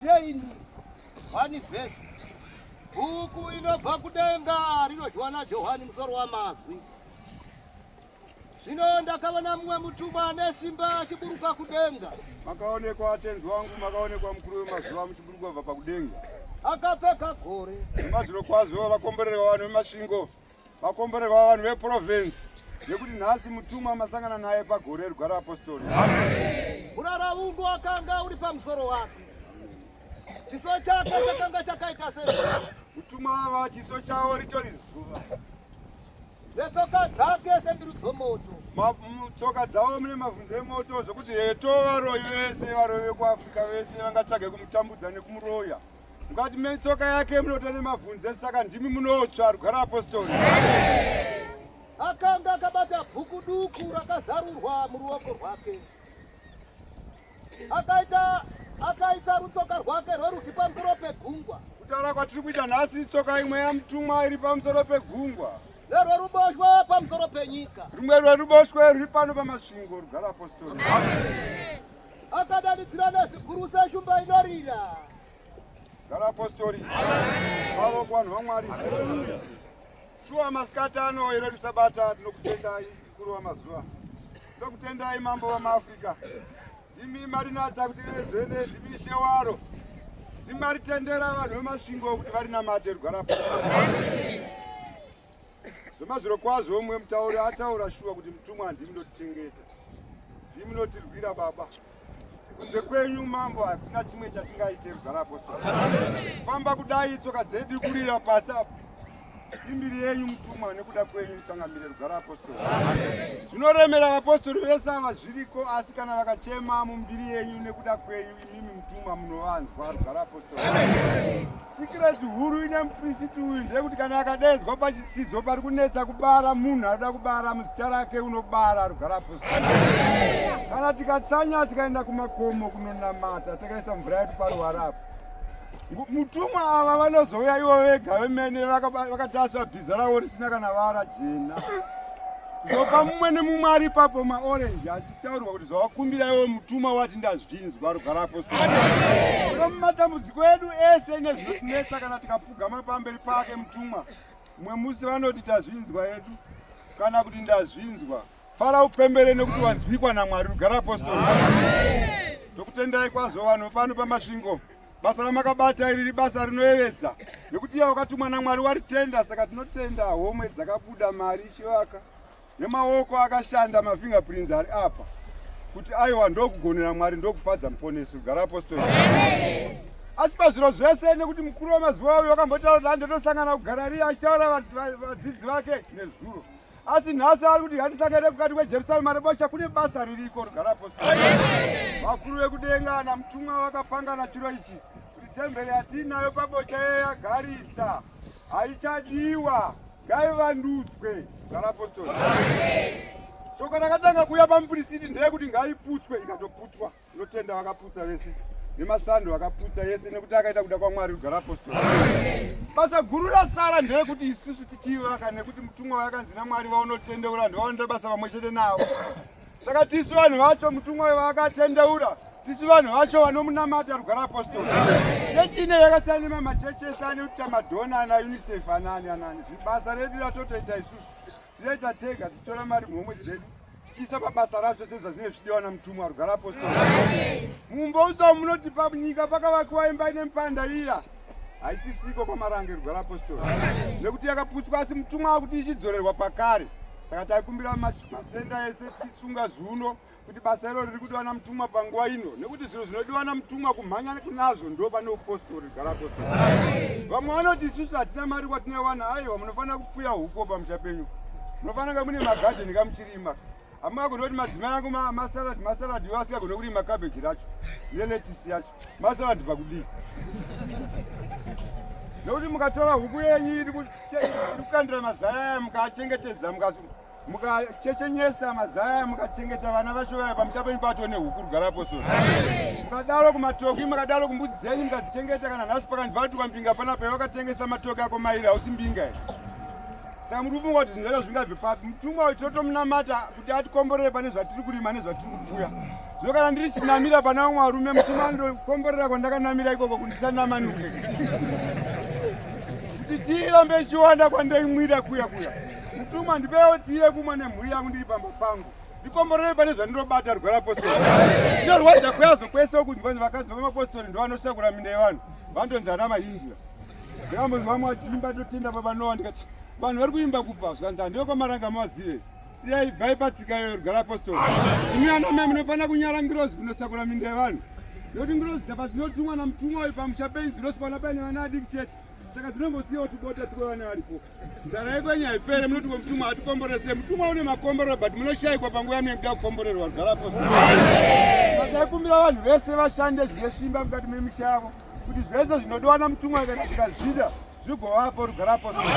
Teini one verse. Bhuku inobva kudenga rinodyiwa naJohani musoro wamazwi. Zvino ndakaona mumwe mutumwa ane simba achiburuka kudenga. Makaonekwa tenzi wangu, makaonekwa mukuru wemazuva muchiburuka kubva pakudenga. Akapfeka gore. Mazvirokwazvo vakomborerwa vanhu veMasvingo. Vakomborerwa vanhu veprovince nekuti nhasi mutumwa masangana naye pagore rugare apostori. Muraravungu wakanga uri pamusoro wake. Chiso chake chakanga chakaita sezuva. Mutumwa ava chiso chavo ritori zuva. Netsoka dzake sembiru dzomoto. Tsoka dzavo mune mavhunze emoto zvokuti heto varoyi vese varoyi vekuAfrica vese vangatsvage kumutambudza nekumuroya. Mukati metsoka yake munota nemavhunze saka ndimi munotsva rugara apostori. Akanga akabata bhuku duku rakazarurwa muruoko rwake. Akaita akaisa rutsoka rwake rworudyi pamusoro pegungwa. Kutaura kwatiri kuita nhasi tsoka imwe yamutumwa iri pamusoro pegungwa. Nerweruboshwe pamusoro penyika. Rumwe rweruboshwe ruri pano paMasvingo rugara apostori. Akadanidzira nezwi guru seshumba inorira. Gara apostori. Pavo kuvanhu vaMwari. Shuwa masikati ano iro risabata tinokutendai mukuru wamazuva. Tinokutendai mambo wamaAfrica. Ndimi marinatsa kuti rive dzvene, ndimi ishe waro. Ndimi maritendera vanhu veMasvingo kuti varinamate rugara apostori. Zvemazvirokwazvo umwe mutauri ataura shuwa kuti mutumwa handimi ndotichengeta. Ndimi munotirwira baba. Kunze kwenyu mambo hakuna chimwe chatingaite rugara apostle. Famba kudai tsoka dzedu kurira pasi apo. Imbiri yenyu mutumwa nekuda kwenyu changamire rugara apostle. Zvinoremera vapostori vese ava zviriko asi kana vakachema mumbiri yenyu nekuda kwenyu imimi mutumwa munovanzwa rugara apostle. Sikireti huru ine mupristi uyu ndeyekuti kana akadeedzwa pachitsidzo pari kunetsa kubara munhu anoda kubara muzita rake unobara rugara apostle. Kana tikatsanya tikaenda kumakomo kunonamata takaisa mvura yedu paruwara apo. Mutumwa ava vanozouya ivo vega vemene vakatasva bhiza ravo risina kana vara jena. Kuzopa mumwe nemumwe ari ipapo maorenji achitaurwa kuti zvawakumbira iwe mutumwa wati ndazvinzwa rugara apostle. Mumatambudziko edu ese nezvinotinetsa kana tikapfugama pamberi pake mutumwa mumwe musi vanoti tazvinzwa yedu kana kuti ndazvinzwa. Fara upembere nekuti wanzwikwa naMwari rugara apostle. Tokutendai kwazvo vanhu pano paMasvingo. Basa ramakabata iri ribasa rinoyevedza nekuti iye wakatumwa naMwari waritenda, saka tinotenda homwe dzakabuda mari ichivaka nemaoko akashanda mafingerprints ari apa kuti aiwa ndokugonera Mwari ndokufadza muponesi rugara apostori. Asi pazviro zvese nekuti mukuru wemazuva uyo wakambotaura kuti andotosangana kuGarariya achitaura vadzidzi vake nezuro asi nhasi ari kuti ngatisangane kukati kwejerusarema rebosha kune basa ririko rugara apostori vakuru vekudenga namutumwa vakapangana chiro ichi kuti temberi yatiinayo pabocha yagarisa haichadiwa ngaivandudzwe rugara apostori shoko rakatanga kuuya pamupurisiti ndeyekuti ngaiputswe ikatoputswa Tinotenda vakaputsa vese nemasando vakaputsa yese nekuti akaita kuda kwaMwari kugara apostori. Basa guru rasara nderekuti isusu tichivaka nekuti mutumwa wakanzi naMwari vaunotendeura ndovanoita basa vamwe chete navo. Saka tisu vanhu vacho mutumwa vakatendeura tisu vanhu vacho vanomunamata rugara apostori. Chechi ine yakasiyana nemamachechi ese ane kuti tamadhona ana UNICEF anani anani. Basa redu ratotoita isusu tinoita tega tichitora mari muhomwe dzedu tichiisa pabasa racho sezvazvinenge zvichidiwa namutumwa rugara apostori mumboutsa munoti panyika pakavakiwa imba ine mipanda iya haisisiko kwamarange rugara apostori nekuti yakaputswa asi mutumwa akuti ichidzorerwa pakare saka taikumbira masenda ese tichisunga zvuno kuti basa iro riri kudiwa namutumwa panguva ino nekuti zviro zvinodiwa namutumwa kumhanya kunazvo ndo pane upostori gara apostori vamwe vanoti isusu hatina mari kwatinoiwana aiwa munofanira kupfuya huko pamusha penyu munofanira kunge mune magadheni kamuchirima hamungagoni kuti madzimai angu masalad masalad iwo asingagone kurima kabheji racho neletisi yacho masalad pakudii nekuti mukatora huku yenyu iri kukandira mazai aya mukachengetedza mukachechenyesa mazaya mukachengeta vana vacho vaya pamusha penyu pacho nehuku rugara apostori mukadaro kumatoki mukadaro kumbudzi dzenyu mukadzichengeta kana nhasi pakanzi vatuka mbinga panapa wakatengesa matoki ako mairi hausi mbinga here saka muri kufunga kuti zvinhu zvacho zvingabve papi mutumwa uyu tinotomunamata kuti atikomborere pane zvatiri kurima nezvatiri kupfuya Zvino kana ndiri chinamira pana vamwe varume, mutumwa andokomborera kwandakanamira ikoko kuti ndisanamanuke, kuti tiirambe ichiwanda kwandoimwira kuya kuya. Mutumwa, ndipewo tiye kumwa nemhuri yangu ndiri pamba pangu, ndikomborere pane zvandinobata. Rugare apostori. Ndinorwadza kweazo kwese uku, ndikwanzi vakadzi vemapostori ndo vanosakura minda yevanhu, vanonzi ana mahingira. Ndakambonzwa vamwe vachiimba, "Totenda Baba Noa." Ndikati, "Vanhu vari kuimba kubva?" Zvanzi, "Handiyo kwamaranga mazive. Siyai, bvai patsika iyoyo." Rugare apostori. Imi ana mai munofanira kunyara ngirozi kunosakura minda yevanhu, nekuti ngirozi dzapa dzinotumwa namutumwa uyu pamusha penyu dzinoswana paine vana vadiki chete, saka dzinongosiyawo tubota tukwe vana varipo. Nzara yekwenyu haipere. Munoti mutumwa atikomborese. Mutumwa une makomborero, but munoshayikwa panguva yamunenge muda kukomborerwa. Rugare apostori. Saka vanhu vese vashande zvine simba mukati memisha yavo kuti zvese zvinodiwa namutumwa kana tikazvida zvigovapo. Rugare apostori.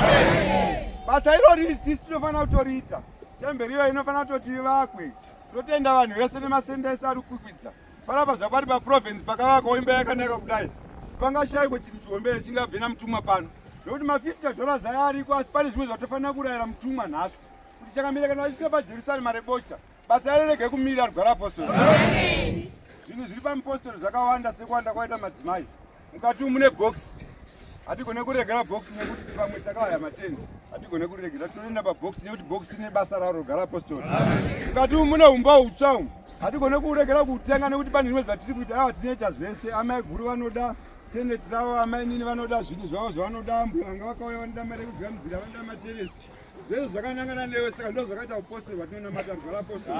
Basa irori tisi tinofanira kutoriita. Temberi iyoyo inofanira kutoti ivakwe. Tinotenda vanhu vese nemasenda ese ari kukwikwidza panapa. Zvapari paprovince pakavakwawo imba yakanaka kudai, pangashayikwe chinhu chihombe chingabve namutumwa pano, nekuti ma50 dollars aya ariko, asi pane zvimwe zvatofanira kurayira mutumwa nhasi kuti chakamira kana vachisvika paJerusarema rebocha, basa rerege kumira. Rugare apostori. Zvinhu zviri pamupostori zvakawanda sekuwanda kwaita madzimai. Mukati umu mune bhokisi, hatigone kuregera bhokisi nekuti pamwe takawaya matendi, hatigone kuregera. Tinoenda pabhokisi nekuti bhokisi rine basa raro. Rugare apostori. Mukati umu mune umba hutsva umu, hatigone kuregera kuutenga nekuti pane zvimwe zvatiri kuita. Aiwa, tinoita zvese. Amai guru vanoda teneti ravo, amai nini vanoda zvinhu zvavo zvavanoda, mbuya vanga vakauya vanoda mari yekugamudzira, vanoda materesi, zvese zvakanangana newe. Saka ndo zvakaita upostori hwatinonamata. Rugare apostori.